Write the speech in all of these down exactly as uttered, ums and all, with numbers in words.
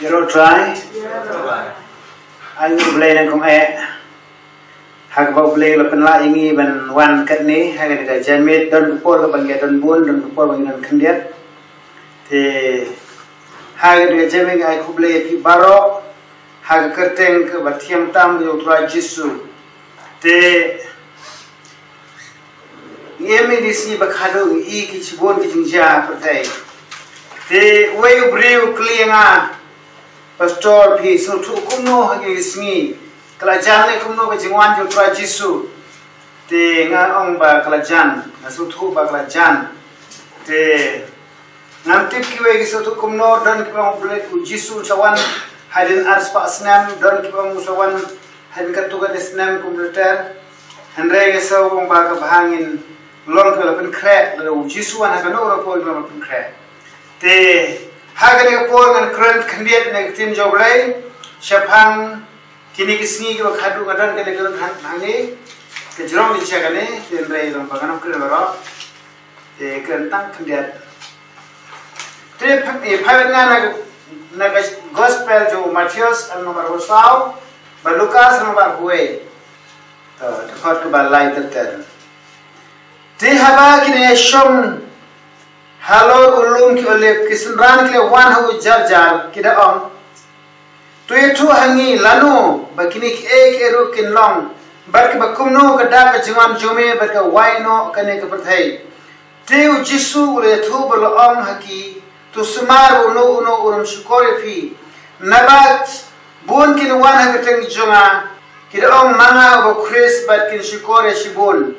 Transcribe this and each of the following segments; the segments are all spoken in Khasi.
Ïaroh Trai. Ai ngi Blei nang kong eh. Ha kaba U Blei la pynlah ïa ngi ban wan katne ha kane ka janmiet, don ka por kaba ngi don bun, don ka por ba ngi don khyndiat. Te ha kane ka janmiet ngi ai khublei ïa phi baroh ha ka kyrteng kaba thiang tam jong U Trai Jisu. Te ngi ïa mih di sngi ba khadduh ngi i ki shibun ki jingjia pyrthei. Te uwei u briew u kylli ïa nga, Pastor, phi sngewthuh kumno ha ki sngi? Ka la jan ne kumno ka jingwan jong U Trai Jisu? Te nga ong ba ka la jan, nga sngewthuh ba ka la jan. Te ngam tip kiwei ki sngewthuh kumno, don kiba ong U Blei, U Jisu un sa wan hadien ar spah snem, don kiba ong un sa wan hadien katto katne snem kumno ter. Hynrei nga sngew ong ba ka bha ngin long kiba la pynkhreh, lada U Jisu wan ha kano kano ka por ngin long kiba la pynkhreh. Te ha kane ka por ngan kren khyndiat na ka ktien jong U Blei shaphang kine ki sngi kiba khadduh, nga don kane ka don hangne, ka jrong di jia kane, te hynrei long ba ngan ym kren baroh. Te kren tang khyndiat. Te pha-, eh, phai bad nga na, na ka gospel jong u Mathaios, lynnong ba arphew saw, bad Lukas, lynnong ba arphew wei. To, dkhot kaba lai ter ter. Te haba kin ïa shong halor u lum ki Olib, ki synran ki la wan ha u jar jar, ki da ong, To ïathuh ha ngi lano ba kine kiei kiei ruh kin long, bad kiba kumno ka dak ka jingwan jong me bad ka wai noh kane ka pyrthei. Te u Jisu u la ïathuh bad u la ong ha ki, To sumar uno uno un ym shukor ïa phi. Naba bun kin wan ha ka kyrteng jong nga, ki da ong, Ma nga uba u Khrist, bad kin shukor ïa shibun.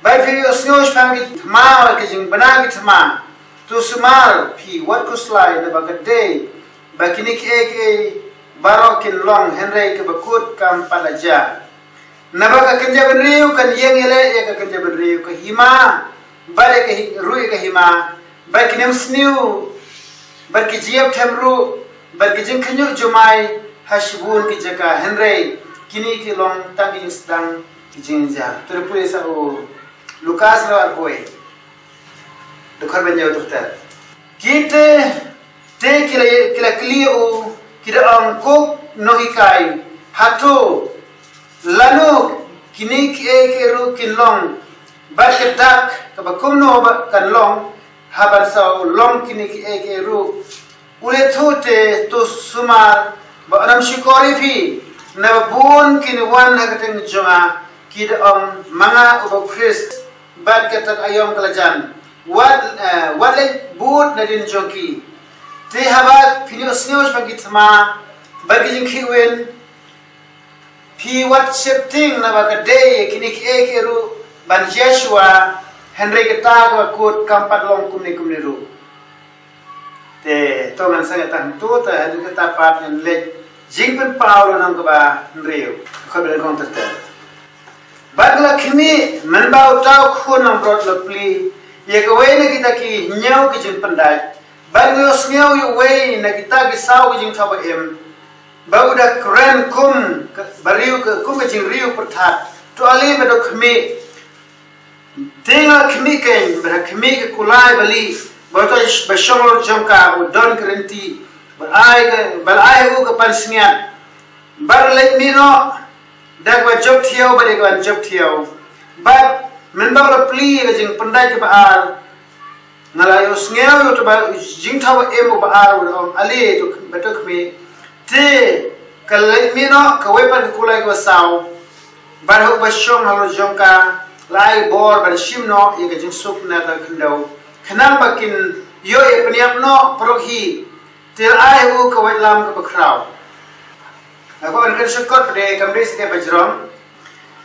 Bad phi ïohsngew shaphang ki thma, bad ki jingbna ki thma. To sumar phi, wat khuslai, naba ka dei ba kine kiei kiei baroh kin long, hynrei kaba kut kam pat la jia. Naba ka kynja bynriew kan ïeng ïaleh ïa ka kynja bynriew, ka hima bad ïa ka hi-, ruh ïa ka hima, bad ki nemsniew, bad ki jingïap them ruh, bad ki jingkhynñiuh jumai ha shibun ki jaka, hynrei kine ki long tang ki jingsdang ki jingjia. To da pule sa u Lukas lynnong arphew wei. Dkhot ba hynñiew ter ter. Ki te, te ki la, ki la kylli ïa u, ki da ong, Ko nonghikai, hato lano kine kiei kiei ruh kin long, bad ka dak kaba kumno ba kan long, haba sa long kine kiei kiei ruh? U la ïathuh te, To sumar ba un ym shukor ïa phi. Naba bun kin wan ha ka kyrteng jong nga, ki da ong, Ma nga uba u Khrist, bad kata ka aïom ka la jan. Wat, eh, wat leit bud nadien jong ki. Te haba phin ïohsngew shaphang ki thma bad ki jingkhih win, phi wat sheptieng, naba ka dei ïa kine kiei kiei ruh ban jia shuwa, hynrei kata kaba kut kam pat long kumne kumne ruh. Te to ngan sa ïa tang tu, te hadien kata pat ngan leit Jingpynpaw lynnong kaba hynriew. Dkhot ba nyngkong ter ter. Bad nga la khmih, mynba uta u khun langbrot u la plie ïa kawei na kita ki hynñiew ki jingpyndait. Bad nga la ïohsngew ïa uwei na kita ki saw ki jingthaw ba-im, ba u da kren kum ka, ba riew ka, kum ka jingriew pyrthat, To ale bad to khmih. Te nga la khmih kein, bad ha khmih ka kulai balieh, bad uta uba shong halor jong ka u don ka rynti, bad ai ka, bad la ai ha u ka pansngiat, bad u leit mih noh da kaba jop thiaw bad ïa ka ban jop thiaw. Bad mynba u la plie ïa ka jingpyndait kaba ar, nga la ïohsngew ïa uta uba jingthaw ba-im uba ar u da ong, Ale, to, bad to khmih. Te ka leit mih noh kawei pat ka kulai kaba saw, bad ha uba shong halor jong ka la ai bor ban shim noh ïa ka jingsuk na ka khyndew, khnang ba kin ïoh ïa pynïap noh paralok hi. Te la ai ha u ka waitlam kaba khraw. Nga kwah ban kren shortcut pat, kam dei sa dei ba jrong.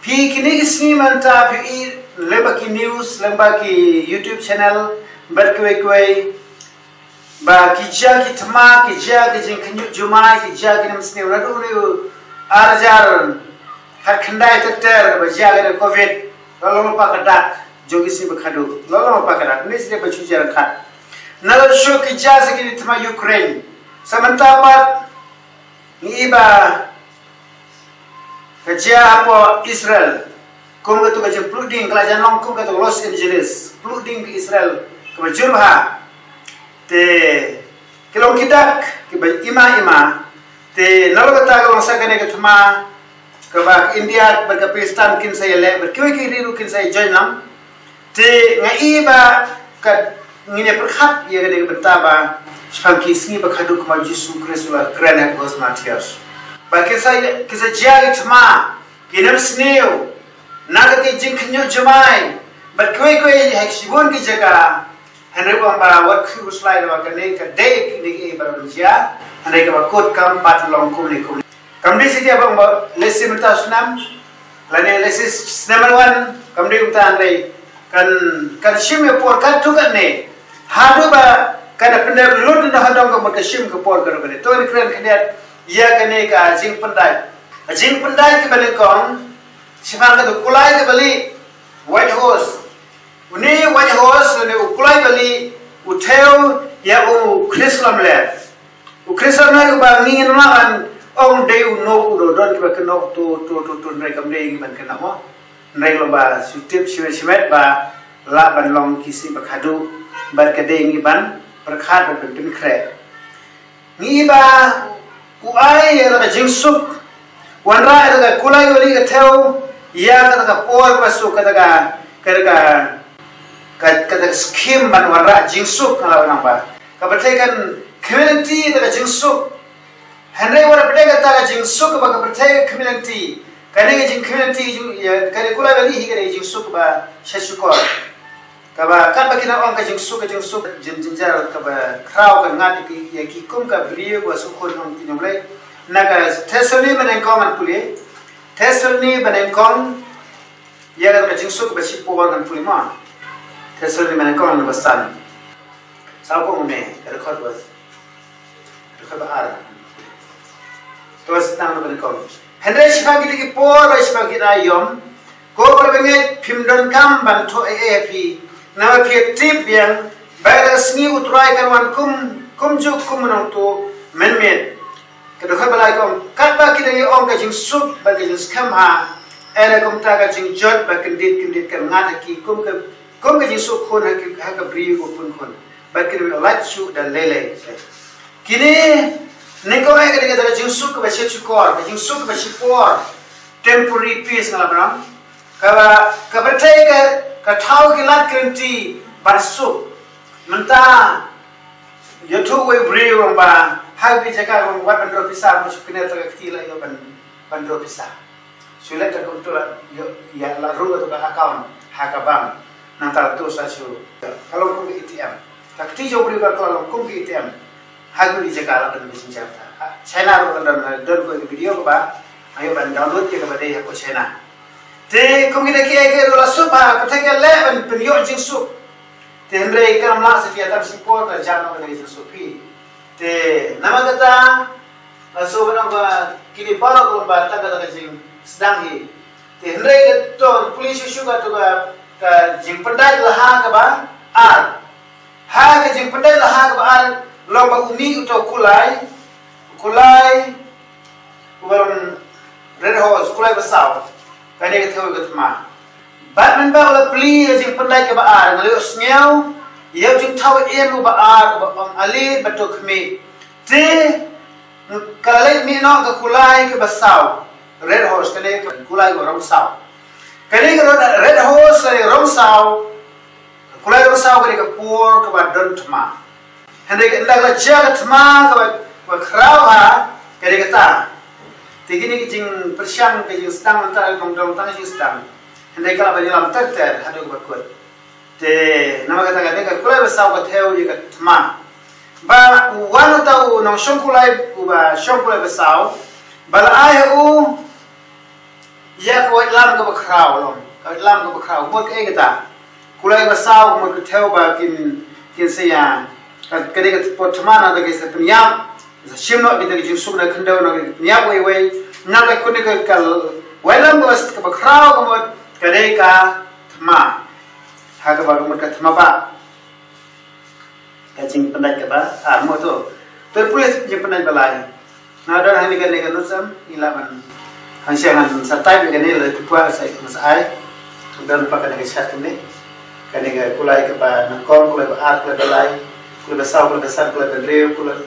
Phi kine ki sngi mynta phi i lyngba ki news, lyngba ki YouTube channel, bad kiwei kiwei, ba ki jia ki thma, ki jia ki jingkhynñiuh jumai, ki jia ki nemsniew. Naduh une u ar hajar khatkhyndai ter ter ba jia kane ka Covid, la long lypa ka dak jong ki sngi ba khadduh. La long lypa ka dak, ne sngi ba shu jia ryngkat. Nalor shuh ki jia sa ki thma Ukraine. Sa mynta pat ngi i ba ka jia hapoh Israel, kum katu ka jingpluh ding, ka la jan long kum katu Los Angeles, pluh ding ka Israel kaba jur bha. Te ki long ki dak kiba ima ima. Te nalor kata ka long sa kane ka thma kaba India bad ka Pakistan kin sa ïaleh bad kiwei ki ri ruh kin sa ïa join lang. Te nga i ba ka ngin ïa pyrkhat ïa kane ka bynta ba shaphang ki sngi ba khadduh kumba u Jisu Khrist u la kren ha ka Gospel Mathaios. Ba kin sa kin sa jia ki thma, ki nemsniew, na ka ki jingkhynñiuh jemai bad kiwei kiwei ha shibun ki jaka. Hynrei u ong ba wat khuslai, ba kane ka dei kine kiei ba don jia. Hynrei kaba kut kam pat long kumne kumne. Kam dei shisha ba ong ba lehse mynta u snem lane lehse snem ban wan, kam dei kumta, hynrei kan, kan shim ïa por katto katne haduh ba kan pyndep lut noh ha dong ka mut ka shim ka por ka ruh kane. To ngin kren khyndiat ïa kane ka jingpyndait. Ka jingpyndait kaba nyngkong shaphang kata ka kulai kaba lieh, white horse. Une u white horse lane u kulai ba lieh u thew ïa u khlieh lamler. U khlieh lamler uba ngi ngim lah ban ong dei uno, u don kiba kynnoh to to to to, hynrei kam dei ngi ban kynnoh mo. Hynrei long ba shu tip shimet shimet ba lah ban long ki sngi ba khadduh bad ka dei ngi ban pyrkhat bad ban pynkhreh. Ngi i ba u ai ïa ka jingsuk, wanrah ïa ka kulai kaba lieh ka thew ïa kata ka por kaba suk, kata ka, kata ka, ka, kata ka skim ban wanrah jingsuk, nga la ong ba ka pyrthei kan khmih lynti ïa ka jingsuk. Hynrei wat la pyrthei kata ka jingsuk ba ka pyrthei khmih lynti, kane ka jingkhmih lynti jing, ïa kane ka kulai ba lieh hi ka dei ka jingsuk ba shet shukor. Kaba katba ki nang ong ka jingsuk, ka jingsuk, jin, jynjar kaba khraw kan ngat ïa ki, ïa ki kum ka briew ba suk khun ong ki nong lei. Na ka Thessaloni ba nyngkong ngan pule. Thessaloni ba nyngkong, ïa ka jingsuk ba shipor ngan pule mo. Thessaloni ba nyngkong, namba san. Saw ko me ka record ba Dkhot ba ar. To sdang na ban kong. Hynrei shaphang kita ki por bad shaphang kita ki aïom, ko para bangeit, phim donkam ban thoh ei ei ha phi. Namar phi tip biang ba ka sngi U Trai kan wan kum, kumjuh kum u nongtuh mynmiet. Ka dkhot ba lai ka ong, katba ki dang ïa ong ka jingsuk bad ka jingskhem ha, ynda kumta ka jingjot ba kyndit kyndit kan ngat ha ki kum ka, kum ka jingsuk khun ha ki, ha ka briew ba pun khun. Bad ki dang ïa lait shuh da lei lei. Kine, nyngkong eh ka dei ka jingsuk kaba shet shukor, ka jingsuk kaba shipor, temporary peace nga la ban ong. Kaba, ka pyrthei ka, ka thaw ki lad ki lynti ban suk. Mynta ïathuh wei u briew u ong ba ha ki jaka u ong wat ban draw pisa, ma shu kane ta ka kti la ïoh ban, ban draw pisa. Shu leit ta kumta la ïoh, ïa la rung ta ka account ha ka bank. Nangta la tu sa shu. Ka long kum ka A T M. Ka kti jong u briew ka la long kum ka A T M. Ha ki jaka la don messenger ta. Ha China ruh la don, don ko video kaba nga ïoh ban download ïa kaba dei ha ko China. Te kum kita kiei kiei ruh la suk ba pyrthei ka leh ban pynïoh jingsuk. Te hynrei kam lah shuh, ïa tam shipor ka jam ka dei jingsuk phi. Te namar kata, la shu ban ong ba kine baroh ka long ba tang kata ka jingsdang hi. Te hynrei ka to pule shuh shuh ka to ka, ka jingpyndait la ha kaba ar. Ha ka jingpyndait la ha kaba ar long ba u mih uto u kulai, u kulai, uba long red horse, kulai ba saw. Kane ka thew ïa ka thma. Bad mynba u la plie ïa ka jingpyndait kaba ar, nga la ïohsngew ïa u jingthaw im uba ar, uba ong ale bad to khmih. Te ka la leit mih noh ka kulai kaba saw. Red horse, kane ka kulai kaba rong saw. Kane ka red, red horse, kane rong saw. Ka kulai rong saw ka dei ka por kaba don thma. Hynrei ka, ynda ka la jia ka thma kaba, kaba khraw ha, ka dei kata. Te kine ki jingpyrshang, ki jingsdang mynta, ka long dang tang jingsdang. Hynrei ka la ban ïalam ter ter haduh kaba kut. Te namar kata ka dei ka kulai ba saw ka thew ïa ka thma. Ba u wan uta u nongshong kulai, uba shong kulai ba saw, ba la ai ha u ïa ka waitlam kaba khraw, long ka waitlam kaba khraw. Mut kaei kata? Kulai ba saw mut ka thew ba kin, kin sa ïa, ka, ka dei ka por thma na da ka sa pynïap, sa shim noh kita ki jingsuk na khyndew, na ka pynïap wei wei. Na ka kut ka, ka waitlam kaba, kaba khraw ka mut ka dei ka thma. Ha kaba ka mut ka thma ba Ka jingpyndait kaba ar mo to. Te pule jingpyndait ba lai. Nga don hangne kane ka notes, ngi lah ban, hangta ngan sa type ïa kane, la phi kwah sa, sa ai. Don pat kane ka chart kane. Kane ka kulai kaba nyngkong, kulai ba ar, kulai ba lai, kulai ba saw, kulai ba san, kulai ba hynriew, kulai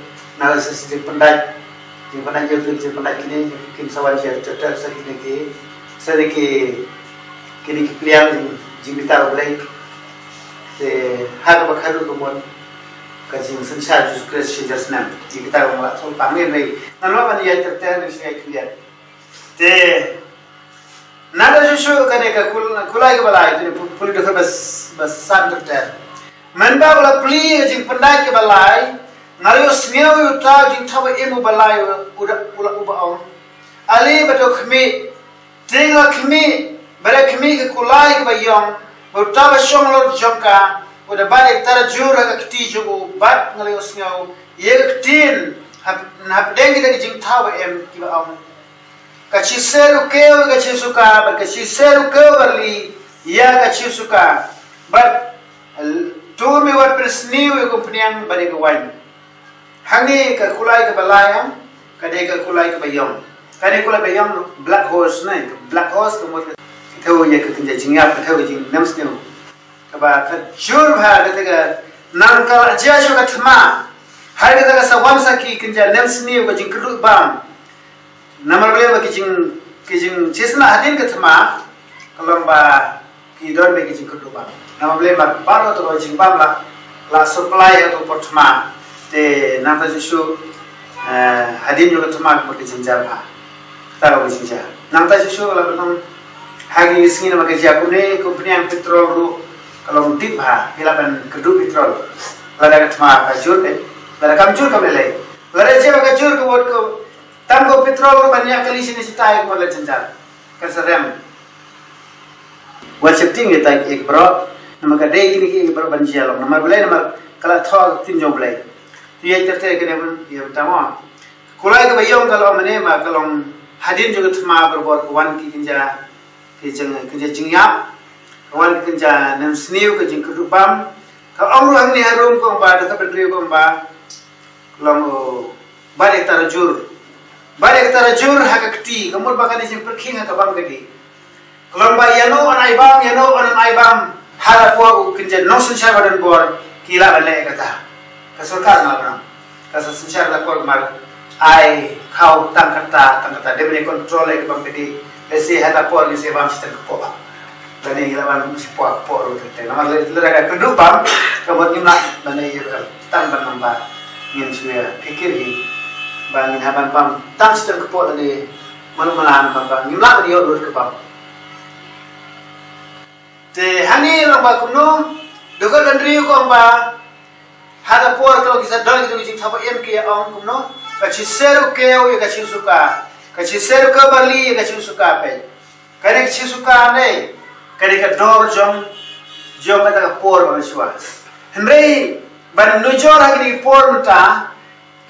Nga la sa jingpyndat, jingpyndat jingpyndat kine, kin sa wan sha ter ter sa kine ki, sa kine ki, kine ki pliang jing, jingbitar U Blei. Te ha kaba khadduh ka mon ka jingsynshar Jisu Khrist shi jar snem. Jingbitar U Blei la sngewthuh pang ne rei. Ngan wan ban ïa ter ter ne shi ïa kine. Te nangta shuh shuh kane ka kul, kulai kaba lai, kane pul, pul dkhot bas, bas san ter ter. Mynba u la plie ka jingpyndat kaba lai, nga la ïohsngew ïa uta u jingthaw ba im uba lai u da, u la, uba ong. Ale ba to khmih, te nga la khmih, bad nga khmih ka kulai kaba ïong, bad uta uba shong halor jong ka, u da bat ïa ka tarajur ha ka kti jong u, bad nga la ïohsngew ïa ka ktien hap, hapdeng kita ki jingthaw ba im kiba ong. Ka shiser u kiew ïa ka shisuka, bad ka shiser u kiew barli ïa ka shisuka, bad to me wat pynsniew ïa ka umphniang bad ïa ka wain. Hangne ka kulai kaba lai, ka dei ka kulai kaba ïong. Kane kulai ba ïong, black horse ne, black horse ka mut ka thew ïa ka kynja jingïap, ka thew ïa ka jingnem sniew. Kaba ka jur ha kata ka nang ka la jia shuh ka thma. Hai kata ka sa wan sa ki kynja nem sniew ka jingkyrduh bam. Namar balei ba ki jing, ki jingchisna hadien ka thma ka long ba ki don ba ki jingkyrduh bam. Namar balei ba baroh to jingbam la, la supply ha to por thma. Te nangta shuh shuh, eh, hadien jong ka thma ka mut ka jingjia bha. Kata ka jingjia. Nangta shuh shuh la ban ong ha kine ki sngi namar ka jia kumne, ka umphniang petrol ruh ka long dip bha, ki lah ban kyrduh petrol. Lada ka thma ka jur eh, lada kam jur kam lei lei. Lada jia ba ka jur ka wad ka, tang ka petrol ruh ban ïa kali shane shatai ka mut la jynjar. Kan sa rem. Wat sheptieng ïa kita ki baroh, namar ka dei kine ki baroh ban jia long. Namar balei, namar ka la thoh ka ktien jong U Blei. Te ïa ter ter kane ban ïa bynta mo. Kulai kaba ïong ka long mane, ma ka long hadien jong ka thma barabor ka wan ki kynja, ki jing, kynja jingïap, ka wan ki kynja nem sniew, ka jingkyrduh bam. Ka ong ruh hangne harum ka ong ba, da ka bynriew ka ong ba, ka long, oh, bat ïa ka tarajur. Bat ïa ka tarajur ha ka kti, ka mut ba kane jingpyrkhing ha ka bam ka dih. Ka long ba ïano yn ai bam, ïano yn ai bam. Ha la por u kynja nongsynshar ba don bor ki lah ban leh kata. Ka sorkar nga la, ka sa synshar la por mar ai khaw tang kata, tang kata. Dei ban control ïa ka bam ka dih. Lehse ha la por lehse bam shiteng kpoh. Lane ngi lah ban shi poh, poh ruh te. Namar lada ka kyrduh bam, ka mut ngim lah ban ïa ka tang ban namar ngin shu ïa phikir hi ba ngin hap ban bam tang shiteng kpoh lane malu malan ban bam, ngim lah ban ïoh lut ka bam. Te hangne long ba kumno, dkhot hynriew ka ong ba, ha ka por ka long ki sa don ki jingthaw ba im ki ong kumno, ka shiser u kiew ïa ka shisuka, ka shiser u kiew barli ïa ka shisuka peit. Kane ka shisuka ne, kane ka dor jong, jong kata ka por ba mynshuwa. Hynrei ban nujor ha kine ki por mynta,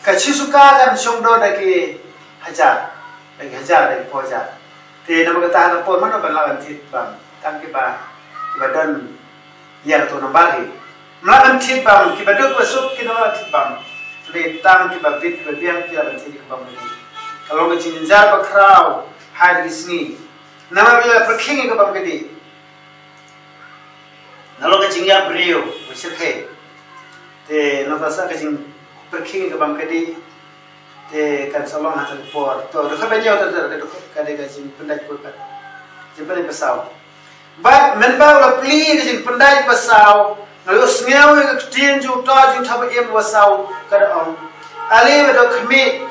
ka shisuka kan shong dor da ki hajar, da ki hajar, da ki phew hajar. Te namar kata ha ka por mano ban lah ban thied bam, tang kiba, kiba don ïa kato nambar hi. Ym lah ban thied bam, kiba duk kiba suk ki ym lah ban thied bam. Te tang kiba bit kiba biang ki lah ban thied ïa ka bam ka dih. Ka long ka jingjynjar bakhraw ha kine ki sngi. Namar ba la pyrkhing ïa ka bam ka dih. Nga long ka jingïap briew ba shyrkhei. Te nangta sa ka jingpyrkhing ka bam ka dih. Te kan sa long ha kata ka por. To, dkhot ba hynñiew, to, to, dkhot ka dei ka jingpyndait kut pat. Jingpyndait ba saw. Bad mynba u la plie ka jingpyndait ba saw, nga la ïohsngew ïa ka ktien jong uta u jingthaw ba im ba saw ka da ong. Ale ba to khmih.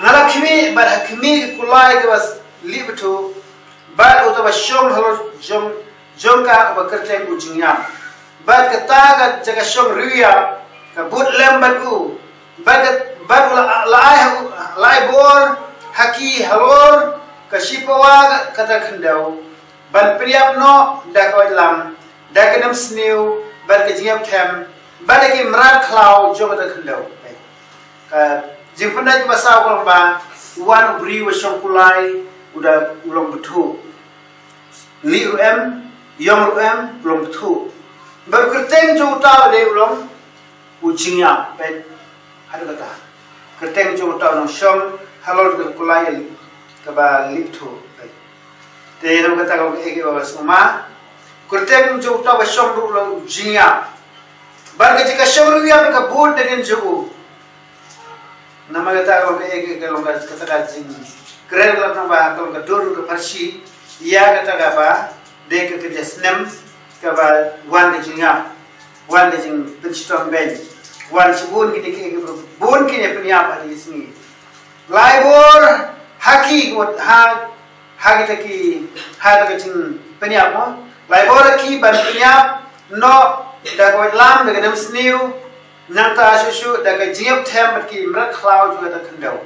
Nga la khmih bad ha khmih ka kulai kaba lieh bthuh. Bad uta uba shong halor jong, jong ka uba kyrteng u Jingïap. Bad kata ka jaka shong riewïap ka bud lem bad u. Bad ka, bad u la, la ai ha u, la ai bor ha ki halor ka shipawa ka, kata ka khyndew. Ban pynïap noh da ka waitlam, da ka nemsniew, bad ka jingïapthem, bad da ki mrad khlaw jong kata ka khyndew. Ka jingpyndait ba saw ka long ba, wan u briew uba shong kulai, u da u long bthuh. Lieh ruh em, ïong ruh em, u long bthuh. Bad kyrteng jong uta u dei u long u Jingïap, peit. Haduh kata. Kyrteng jong uta u nongshong halor ka kulai kaba lieh bthuh, peit. Te namar kata ka long kaei kaba sngewma. Kyrteng jong uta uba shong ruh u long u Jingïap. Bad ka jaka shong riewïap ka bud nadien jong u. Namar kata ka long ka, ka long ka, kata ka jingkren ka long ba ka long ka dur ka pharshi ïa kata kaba dei ka, ka jingsnem kaba wan ka jingïap, wan ka jingpynshitom beiñ, wan shibun ki dei ki, ki bun ki ïa pynïap ha ki sngi. Lai bor ha ki, ha, ha kita ki, ha kita ki jingpynïap mo. Lai bor ha ki ban pynïap noh da ka waitlam, da ka nemsniew, nangta shuh shuh da ka jingïap them bad ki mrad khlaw jong kata ka khyndew.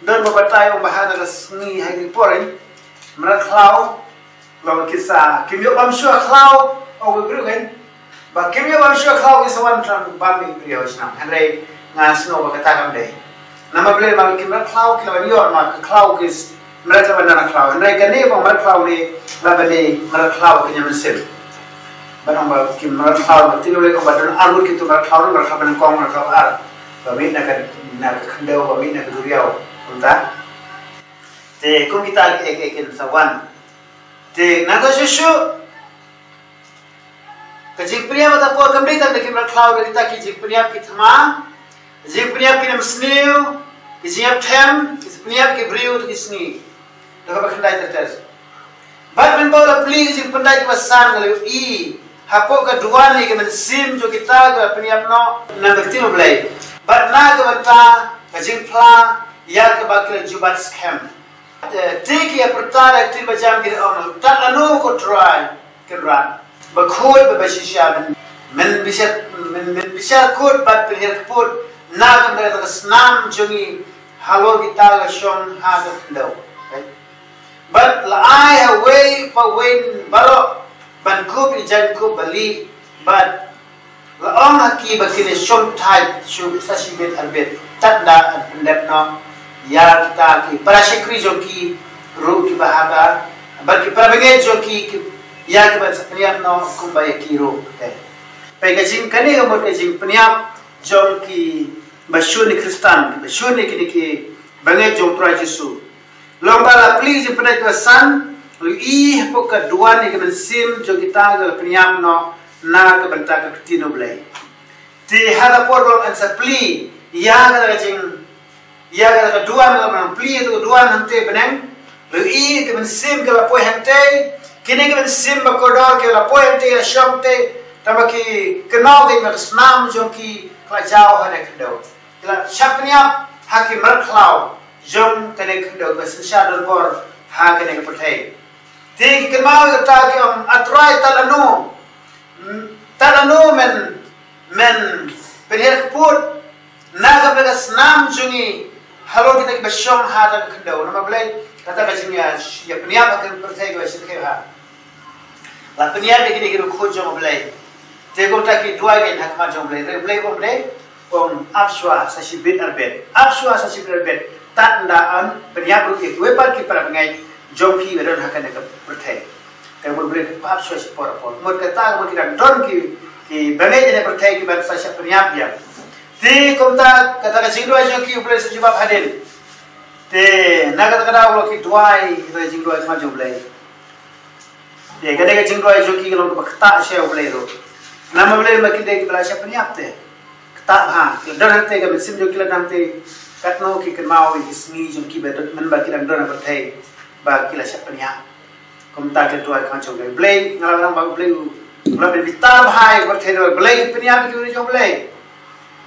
Don ba batai ong ba ha kata ka sngi ha ki por, mrad khlaw, long ki sa, kim ïoh bam shuh khlaw, ong ki briew kan. Ba kim ïoh bam shuh khlaw ki sa wan tang bam ïa ki briew shnong. Hynrei nga sngew ba kata kam dei. Namar balei, namar ki mrad khlaw ki la ban ïoh, namar ka khlaw ki s-, mrad la ban don khlaw. Hynrei kane ba mrad khlaw ne, la ban dei mrad khlaw ki ñiam mynsiem. Ba nang ba ki mrad khlaw ba, te lei ong ba don ar ngut kito mrad khlaw, mrad khlaw ba nyngkong, mrad khlaw ba ar. Ba mih na ka, na ka khyndew, ba mih na ka duriaw. Kumta. Te kum kita ki, ki, kin sa wan. Te nangta shuh shuh ka jingpynïap ha kata ka por kam dei tang da ki mrad khlaw, da kita ki jingpynïap ki thma, jingpynïap ki nemsniew, ki jingïap them, ki jingpynïap ki briew ha ki sngi. Da kaba khyndai ter ter. Bad mynba la plie ka jingpyndait kaba san, nga la ïohi hapoh ka duwan ïa ka mynsiem jong kita kiba pynïap noh na ka ktien U Blei, bad na ka bynta ka jingphla ïa kaba ki la ju bat skhem. Te ki ïa pyrta da ka ktien bajam, ki da ong, tad lano, ko Trai Kynrad bakhuid bad bashisha, men, men bishar, men, men bishar kut bad pynhiar kput na ka bynta ka snam jong ngi halor kita kiba shong ha ka khyndew. Bad la ai ha uwei pa uwei baroh ban kup ïa ka jaiñkup balieh, bad la ong ha ki ba kin ïa shong thait shuh sa shibit arbit, tad haduh ban pyndep noh ïa kita ki para shakri jong ki ruh kiba ha ka, bad ki para bangeit jong ki, ki, ïa kiba sa pynïap noh kumba ïa ki ruh. Te peit ka jing, kane ka mut ka jingpynïap jong kiba shun ïa ki Khristan, kiba shun ïa kine ki bangeit jong U Trai Jisu. Long ba la plie ka jingpyndait kaba san, la ïohi hapoh ka duwan ïa ka mynsiem jong kita kiba la pynïap noh na ka bynta ka ktien U Blei. Te ha kata ka por long yn sa plie ïa kata ka jing, ïa kata ka duwan, la plie ïa kata ka duwan hangtei bneng, la ïohi ka mynsiem ka la poi hangtei, kine ki mynsiem ba kordor ki la poi hangtei, la shong hangtei, tangba ki kynmaw ka ïa ka snam jong ki ka la jaw ha kane ka khyndew. Ki la shah pynïap ha ki mrad khlaw jong kane ka khyndew, ba synshar don bor ha kane ka pyrthei. Te ki kynmaw ïa kata, ki ong, A Trai, tad lano, mm, tad lano men, men pynhiar kput na ka bynta ka snam jong ngi halor kita kiba shong ha kata ka khyndew. Namar balei? Kata ka jingïa, ïa pynïap ha ka pyrthei kaba shyrkhei ha. La pynïap ïa kine ki riewkhuid jong U Blei. Te kumta ki duwai kein ha khmat jong U Blei. Te U Blei um dei, um ap shuwa sa shibit arbit. Ap shuwa sa shibit arbit. Tad ynda yn pynïap ruh ïa kiwei pat ki para bangeit jong phi ba don ha kane ka pyrthei. Te mut U Blei ap shuwa shipor por. Mut kata mut ki dang don ki, ki bangeit ha kane ka pyrthei kiban sa shah pynïap biang. Te kumta kata ka jingduwai jong ki U Blei sa jubab hadien. Te na kata ka daw la ki duwai, kata ka jingduwai ha khmat jong U Blei. Te ka dei ka jingduwai jong ki ka long kaba ktah sha U Blei ruh. Namar U Blei, namar ki dei kiba la shah pynïap te. Ktah bha, ki la don hangtei, ka mynsiem jong ki la don hangtei. Katno ki kynmaw ïa ki sngi jong ki ba don, mynba ki dang don ha pyrthei ba ki la shah pynïap. Kumta ki duwai ha khmat jong U Blei. U Blei, nga la ong ba U Blei u la pynbitar bha ïa ka pyrthei, balei ki pynïap ïa ki briew jong U Blei.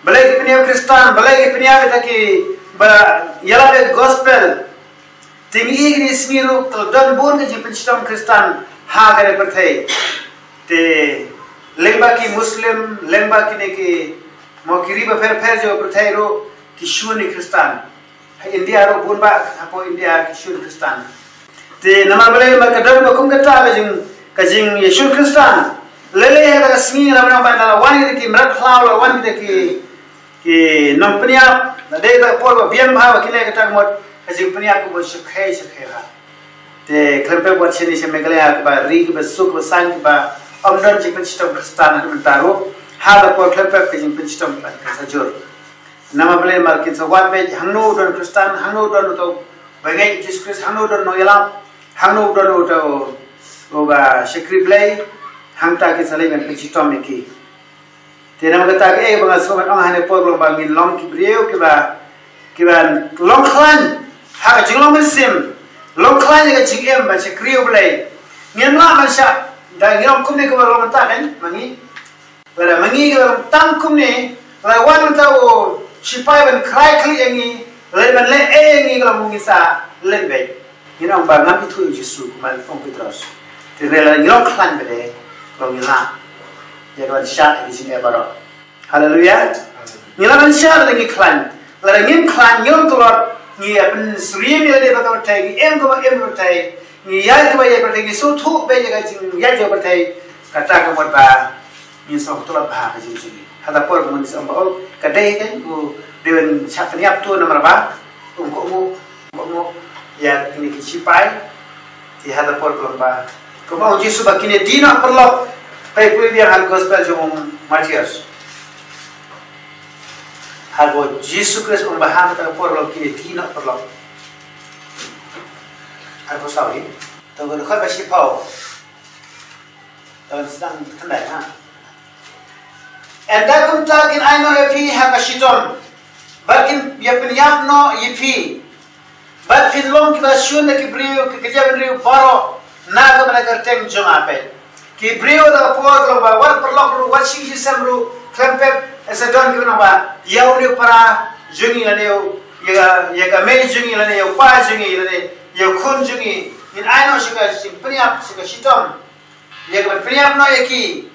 Balei ki pynïap Khristan, balei ki pynïap ïa kita kiba ïalap ïa ka gospel. Te ngi i kine ki sngi ruh ka la don bun ka jingpynshitom Khristan ha kane ka pyrthei. Te lyngba ki Muslim, lyngba kine ki, mo, ki ri bapher bapher jong ka pyrthei ruh ki shun ïa ki Khristan. Ha India ruh bun bah, hapoh India ki shun Khristan. Te namar balei, namar ka don ba kum kata ka jing, ka jingïashun Khristan. Lei lei ha kata ka sngi namar ba la wan kita ki mrad khlaw, la wan kita ki, ki nongpynïap, la dei kata ka por ba biang bha ba kin leh kata ka mut ka jingpynïap kaba shyrkhei shyrkhei bha. Te khlem pep wat shane sha Meghalaya, kaba ri kaba suk kaba saiñ kaba ym don jingpynshitom Khristan ha ka bynta ruh, ha kata ka por khlem pep ka jingpynshitom ka sa jur. Namar balei, namar kin sa wad beit hangno don Khristan, hangno don uto ba ngeit Jisu Khrist, hangno don nongïalap, hangno don uto uba shakri Blei, hangta kin sa leit ban pynshitom ïa ki. Te namar kata kaei ba nga sngewbha ban ong ha kane ka por, ba ngin long ki briew kiba, Kiban long khlaiñ ha ka jinglong mynsiem, long khlaiñ ha ka jingim ban shakri U Blei. Ngim lah ban shah da ngi long kumne kumba long mynta kan ma ngi. Lada ma ngi ka long tang kumne, lada wan mynta u shipai ban krai khlieh ïa ngi, lada ban leh ei ïa ngi ka long ngi sa leh beit. Ngin ong ba ngam ithuh ïa u Jisu kumba ong Petros. Te lada ngi long khlaiñ beit, long ngi lah ïa ka ban shah ïa ka jingeh baroh. Haleluya. Ngi lah ban shah lada ngi khlaiñ. Lada ngim khlaiñ, ngim tlot, ngi ïa pynsyriem ïa lade bad ka pyrthei, ngi im kumba im ka pyrthei, ngi ïaid kumba ïaid ka pyrthei, ngi sngewthuh beit ïa ka jingïaid ka pyrthei. Kata ka mut ba ngin sngewthuh bha ka jingim jong ngi. Hata por ka mun sa ong ba, oh, ka dei ka, u dei ban shah pynïap to namar ba um kohnguh, um kohnguh ïa kine ki shipai. Te hata por ka long ba, kumba ong Jisu ba kine die noh paralok. Peit pule biang ha gospel jong u Mathaios. Haba u Jisu Khrist ong ba ha kata ka por long kine die noh paralok. Arphew saw hi. To ka dkhot ba shiphew. Tang sdang khyndai ha. Ynda kumta kin ai noh ïa phi ha ka shitom, bad kin ïa pynïap noh ïa phi, bad phin long kiba shun da ki briew, ki kjat bynriew baroh na ka bynta ka kyrteng jong nga. Peit, ki briew da ka por ka long ba wat paralok ruh, wat shisha sem ruh, khlem pep, sa don kiba ong ba ïa une u para jong ngi lane ïa, ïa ka mei jong ngi lane ïa u pa jong ngi lane ïa u khun jong ngi, ngin ai noh sha ka jingpynïap, sha ka shitom. Ïa ka ban pynïap noh ïa ki.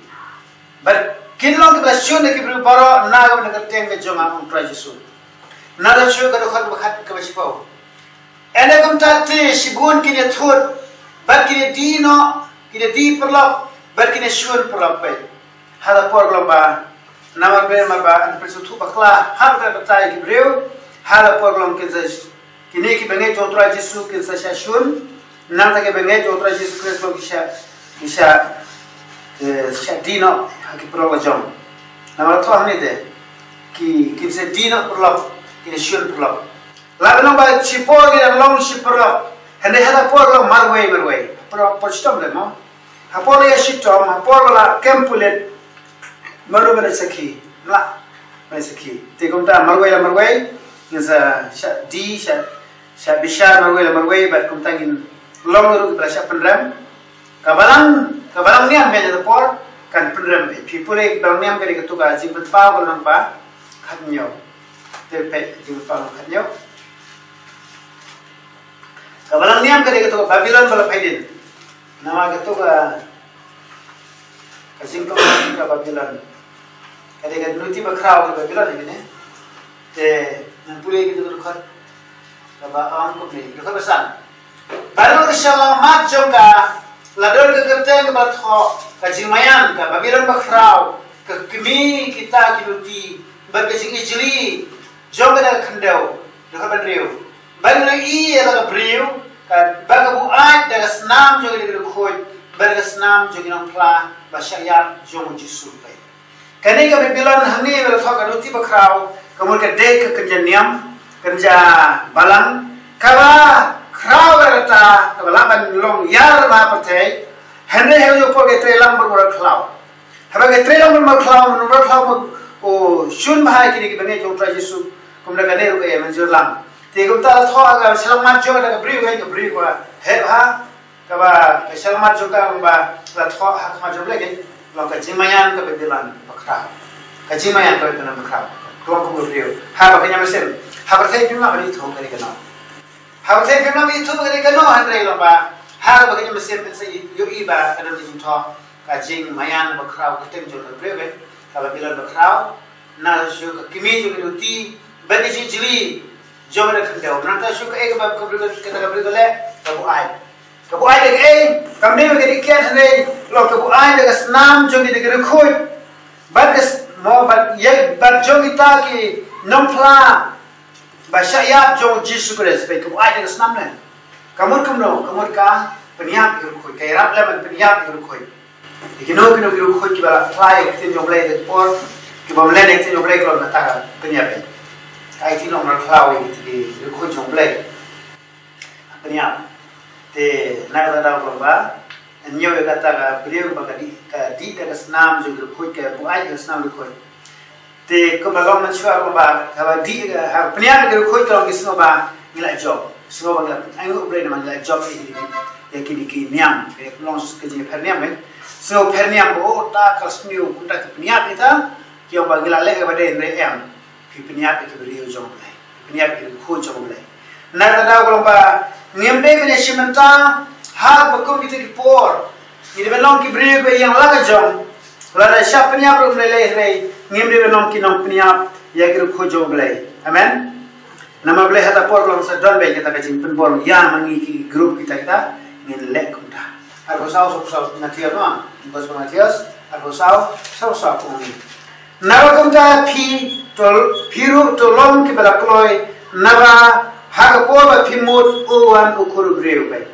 Bad kin long kiba la shun da ki briew baroh na ka bynta ka kyrteng ka jong nga, ong Trai Jisu. Nangta shuh ka dkhot ba khat, kaba shiphew. Ynda kumta te shibun kin ïathut, bad kin ïadie noh, kin ïadie paralok, bad kin ïashun paralok. Peit, ha la por ka long ba, namar ba, namar ba yn pynsngewthuh bakla ha kata ka bynta ïa ki briew. Ha la por ka long kin sa Kine ki bangeit jong u Trai Jisu kin sa shah shun, nangta ki bangeit jong u Trai Jisu Khrist ki shah, ki shah, eh, shah die noh ha ki paralok la jong. Namar thoh hangne te, ki, kin sa die noh paralok, kin shun paralok. Lah ban long ba shipor ki dang long shi paralok, hynrei ha la por long marwei marwei. Paralok por shitom leh mo. Ha por ïa shitom, ha por la kem pulit, mano ban sakhi, mla ban sakhi. Te kumta marwei la marwei, ngin sa shah die, shah, shah bishar marwei la marwei, bad kumta ngin long ruh ba la shah pynrem. Ka balang, ka balang niam ka jaka por kan pynrem. Phi pule ka balang niam ka dei kato ka Jingpynpaw ka lynnong ba khatñiew. Te peit Jingpynpaw khatñiew. Ka balang niam ka dei kato ka Babilon ba la phaidien. Namar kato ka, ka jingkmen ka Babilon ka dei ka nuti bakhraw ka Babilon kane. Te ngan pule kato ka dkhot kaba ong kumne, dkhot ba san. Baroh ki shyllangmat jong ka la don ka kyrteng kaba thoh, ka jingmaïan, ka Babilon bakhraw, ka kmie kita ki nuti, bad ka jingijli jong ka da ka khyndew. Dkhot ba hynriew. Ban ïohi ïa la ka briew, ka, ba ka buaid da ka snam jong ki riewkhuid, bad da ka snam jong ki nongphla ba shah ïap jong u Jisu. Peit, kane ka Babilon hangne ba la thoh ka nuti bakhraw, ka mut ka dei ka kynja niam, kynja balang, kaba khraw bad kata, kaba lah ban long ïar ha pyrthei. Hynrei ha u por ka trei lang bad u mrad khlaw. Haba ka trei lang bad u mrad khlaw, u mrad khlaw u shun bha ïa kine ki bangeit jong u Trai Jisu. Kumta kane ruh ka ïa mynjur lang. Te kumta la thoh ha ka shyllangmat jong ka briew, ka briew kaba heh bha, kaba ka shyllangmat jong ka kumba la thoh ha khmat jong U Blei, ka long ka jingmaïan ka Babilon bakhraw. Ka jingmaïan ka Babilon bakhraw. Ka long ka briew. Haba ka niam mynsiem. Haba ka niam mynsiem ka dei kano. Haba ka niam mynsiem ka dei kano, hynrei long ba haba ka niam mynsiem ka sa ïohi ba ka don ka jingthoh. Ka jingmaïan bakhraw ka kyrteng jong ka briew, ka Babilon bakhraw. Nangta shu ka kmie jong ka nuti, bad ka jingijli jong ka da ka khyndew. Nangta shu kaei kaba ka briew, kata ka briew ka leh, ka buaid. Ka buaid da kaei? Kam dei ba ka dei kiad hynrei long ka buaid da ka snam jong ki da ki riewkhuid. Bad ka s-, mo, bad ïa, bad jong kita ki nongphla ba shah ïap jong u Jisu Khrist. Peit, ka buaid da ka snam ne. Ka mut kumno? Ka mut ka pynïap ïa ki riewkhuid, ka ïarap lem ban pynïap ïa ki riewkhuid. Ïa kino kino ki riewkhuid kiba la phla ïa ka ktien jong U Blei ha kata ka por, kibym len ïa ka ktien jong U Blei, ka long kata ka pynïap ïa. Ka aiti noh mrad khlaw ïa ki riewkhuid jong U Blei. Pynïap. Te na kata ka daw ka long ba, hynñiew, ïa kata ka briew ba ka dih, ka dih da ka snam jong ki riewkhuid, ka buaid da ka snam riewkhuid. Te kumba long mynshuwa kumba haba dih, haba pynïap ïa ki riewkhuid ka long ki sngew ba ngi la jop. Sngew ba ngi la ainguh U Blei namar ngi la jop ïa kine ki, ïa kine ki niam. Te long ka jingpher niam, eh. Sngew pher niam ba, oh, ta ka sniew kumta ki pynïap ïa ta. Ki ong ba ngi la leh kaba dei, hynrei em. Ki pynïap ïa ki briew jong U Blei. Ki pynïap ïa ki riewkhuid jong U Blei. Na kata ka daw ka long ba ngim dei ban ïashim bynta ha kaba kum kita ki por. Ngi dei ban long ki briew ba ïeng la ka jong. Lada shah pynïap ruh ym lei lei, hynrei ngim dei ban long ki nongpynïap ïa ki riewkhuid jong U Blei. Amen. Namar balei ha kata por ka long sa don beit kata ka jingpynbor ïa ma ngi ki group kita kita ngin leh kumta. Arphew saw, saw, saw, Mathaios, no? Gospel Mathaios, arphew saw, saw, saw, kum ngi. Naba kumta phi to, phi ruh to long kiba la kloi, naba ha ka por ba phim mut u wan u Khun u briew beit.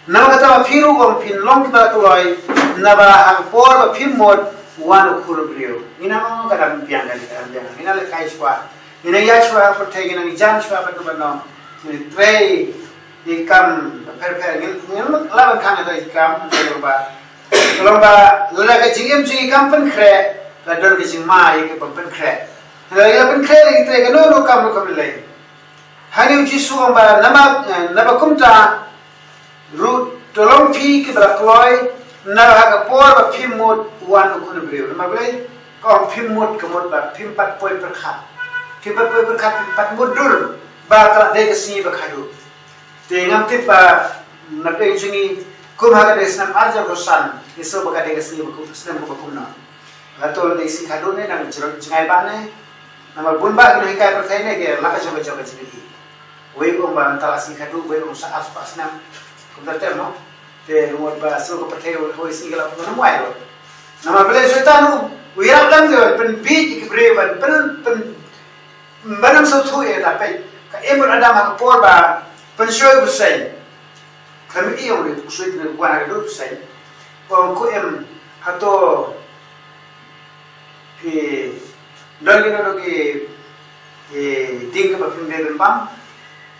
Naba kata ba phi ruh ong phin long kiba la kloi, naba ha ka por ba phim mut u wan u Khun u briew. Ngi nang ong ka dang biang, ka dang biang. Ngi nang lehkai shuwa. Ngi nang ïaid shuwa ha pyrthei, ngi nang jan shuwa ban tu ban nong. Ngi trei ïa ki kam pher pher, ngin, ngin lah ban khang ïa ki kam, ngin ba. Ka long ba lada ka jingim jong ngi kam pynkhreh, la don ka jingma ïa ki bym pynkhreh. Lada ngi la pynkhreh, la ngi trei kano kano kam ruh kam lei. Hangne U Jisu u ong ba naba, eh, naba kumta ruh to long phi kiba la kloi, naba ha ka por ba phim mut u wan u Khun u briew. Namar balei? Ka ong phim mut, ka mut ba phim pat poi pyrkhat. Phim pat poi pyrkhat, phim pat mutdur ba ka la dei ka sngi ba khadduh. Te ngam tip ba na pdeng jong ngi kum ha ka dei snem ar hajar arphew san, ngi sngew ba ka dei ka sngi ba kum, snem ba kumno. Hato la dei sngi khadduh ne, nang jrong jngai ba ne. Namar bun ba ki nonghikai pyrthei ne ki la ka jong ka jong ka jong ka. Wei kum ba mynta la sngi khadduh, wei kum sa ar spah snem. Kumta te mo. Te ngut ba sngew ka pyrthei wei sngi ka la pynwai lo. Namar balei Soitan u ïarap lang te pynbiej ki briew ban pyn, pyn, Ban ym sngewthuh ïa kata peit. Ka Eve bad Adam ha ka por ba pynshoi u bseiñ. Ka mih ïa u ri u sngewthuh wan ha ka dur u bseiñ. Ong ko em hato phi don ki, don ki, ki ding kaba phim dei ban bam.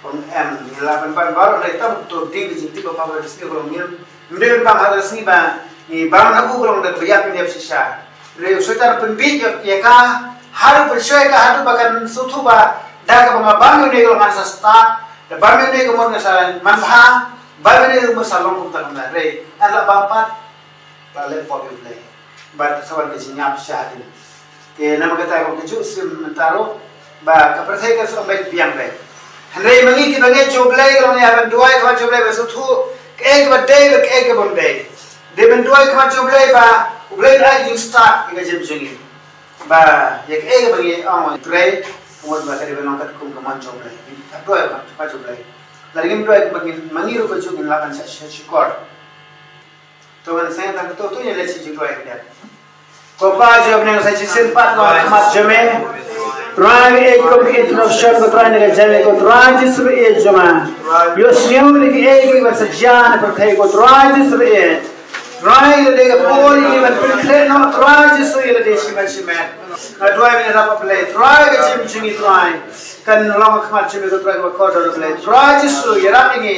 Ong em ngi lah ban bam baroh, hynrei tam to ding ki jingtip ba pha ba sngew ko ong em. Ym dei ban bam ha ka sngi ba ngi bam na u ka long da ka ïap ngi ïap shisha. Hynrei u Soitan u pynbiej ïa ka haduh, pynshoi ka haduh ba kan sngewthuh ba da kaba nga bam ïa une ka long ngan sa stad, da bam ïa une ka mut ngan sa manbha, bam ïa une ka mut sa long kumta kumta. Hynrei ngan lah bam pat ba leh pop ïa U Blei. Bad sa wan ka jingïap shisha hadien. Te namar kata ka kajuh sim mynta ruh ba ka pyrthei ka shu beit biang beit. Hynrei ma ngi kiba ngeit ïa U Blei ka long ïa ban duwai khmat ïa U Blei ba sngewthuh kaei kaba dei bad kaei kaba ym dei. Dei ban duwai khmat ïa U Blei ba U Blei un ai ka jingstad ïa ka jingim jong ngi. Ba ïa kaei kaba ngi ong U Blei, ka mut ba ka dei ban long katkum ka mon jong U Blei. Ngin duwai khmat ïa U Blei. Lada ngim duwai ba ngin, ma ngi ruh kajuh ngin lah ban shah shukor. To ngin sngewthuh tang to, to ngin leit sha ka jingduwai khyndiat. Ko Pa jong ngi ba ha bneng, sa shisien pat ngi wan ha khmat jong me. Trai, ngi ïeit kum ka introduction ko Trai, na ka jingim ko Trai Jisu ba ïeit jong nga. Ïohsngew ïa kiei kiei kiba sa jia na pyrthei ko Trai Jisu ba ïeit. Trai, ïa lade ka por ïa ngi ban pynkhreh noh Trai Jisu ïa lade shimet shimet. Nga duwai ba ngi ïarap, Blei Trai, ka jingim jong ngi Trai kan long ha khmat jong me ko Trai kaba kordor, Blei Trai Jisu, ïarap ïa ngi.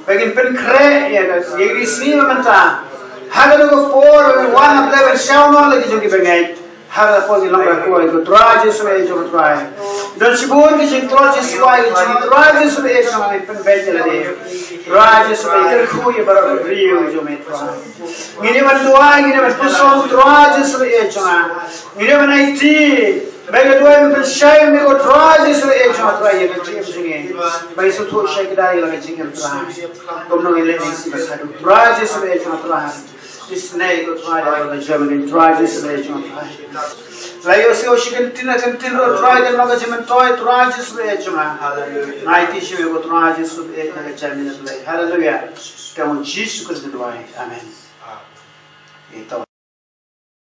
Ba ngin pynkhreh ïa ka, ïa ka sngi ba mynta. Ha kano ka por ba ngin wan, A Blei, ban shah noh la ki jong ki bangeit. Ha kano ka por ngin long ba kloi ko Trai Jisu ba ïeit jong nga Trai. Don shibun ki jingtlot jingswai ki jong ngi Trai Jisu ba ïeit jong nga, ngin pynbeit ïa lade. Trai Jisu ba ïeit, kyrkhu ïa baroh ki briew jong me Trai. Ngin ïa ban duwai, ngin ïa ban puson Trai Jisu ba ïeit jong nga. Ngin ïa ban aiti ba ngi duwai ban pynshai ïa me ko Trai Jisu ba ïeit jong nga Trai, ïa ka jingim jong ngi. Ba ngi sngewthuh shai kdar ïa la ka jingim Trai. Kumno ngin leh ïa ka sngi ba khadduh Trai Jisu ba ïeit jong nga Trai. Isynei ko Trai da ka jingim Trai Jisu ba ïeit jong nga Trai. La ïohsngew shi kyntien na kyntien ruh Trai, kan long ka jingmyntoi Trai Jisu ba ïeit jong nga. Nga aiti shi me ko Trai Jisu ba ïeit na ka jingim Blei. Haleluya. Ka mon Jisu Khrist ngi duwai. Amen. Ito.